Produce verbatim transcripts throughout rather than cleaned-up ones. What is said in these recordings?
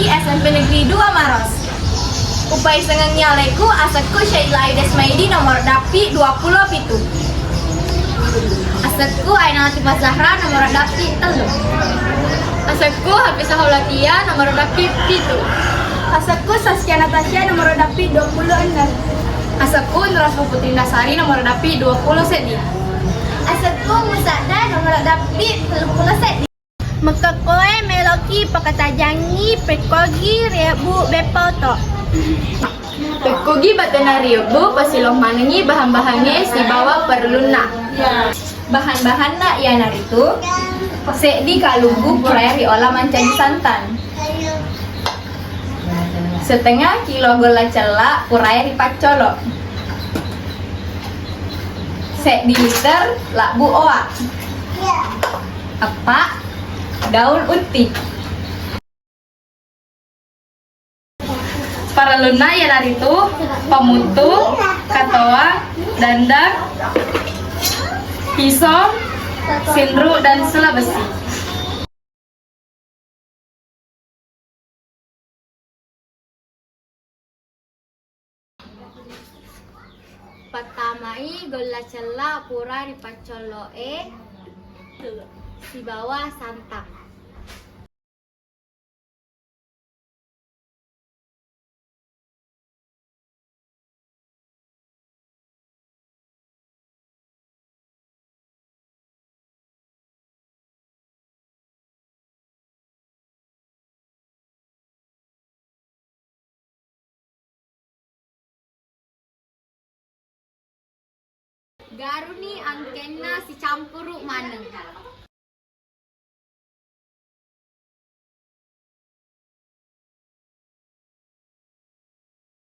S M P Negeri dua Maros. Upaisengengngi alekku, asekku Syaila Aida Ismaidi, nomor dappi dua pulo pitu. Asekku Aina Latifah Zahra, nomor dappi tellu. Asekku Hafisah Aulatia, nomor dappi pitu. Asekku Saskia Natasha, nomor dappi dua pulo enneng. Asekku Nurasma Putri Nasari, nomor dappi dua pulo seddi. Asekku Musadda, nomor dappi tellu pulo seddi. Mekkekkoe meloki pakatajangngi pekkogi riebbu beppa oto. Pekkogi batena riebbu, pasilong manengngi bahan-bahangnge sibawa parellunna. Bahan-bahanna iyanaritu seddi kalubbu purae riola mancaji santan, setengah kilo golla cella purae ripaccolo, seddi liter labbu oa, eppa daun utti. Parellunna iyanaritu pamuttu, katoang, dandang, pisong, sinru, dan sela besi. Pattamai golla cella pura ripaccollo'e sibawa santang. Garuni angkenna sicampuru maneng.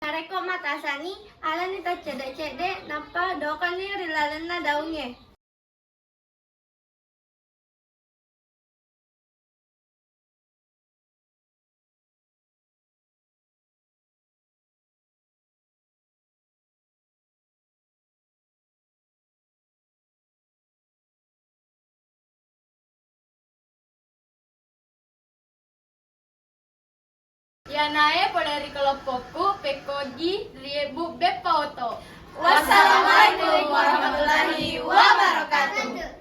Narekko matasani, alani taccedde-cedde, nappa dokani ri lalenna daungnge. Iyanae pole ri kelompokku, pekkogi riebbu beppa oto. Wassalamualaikum warahmatullahi wabarakatuh.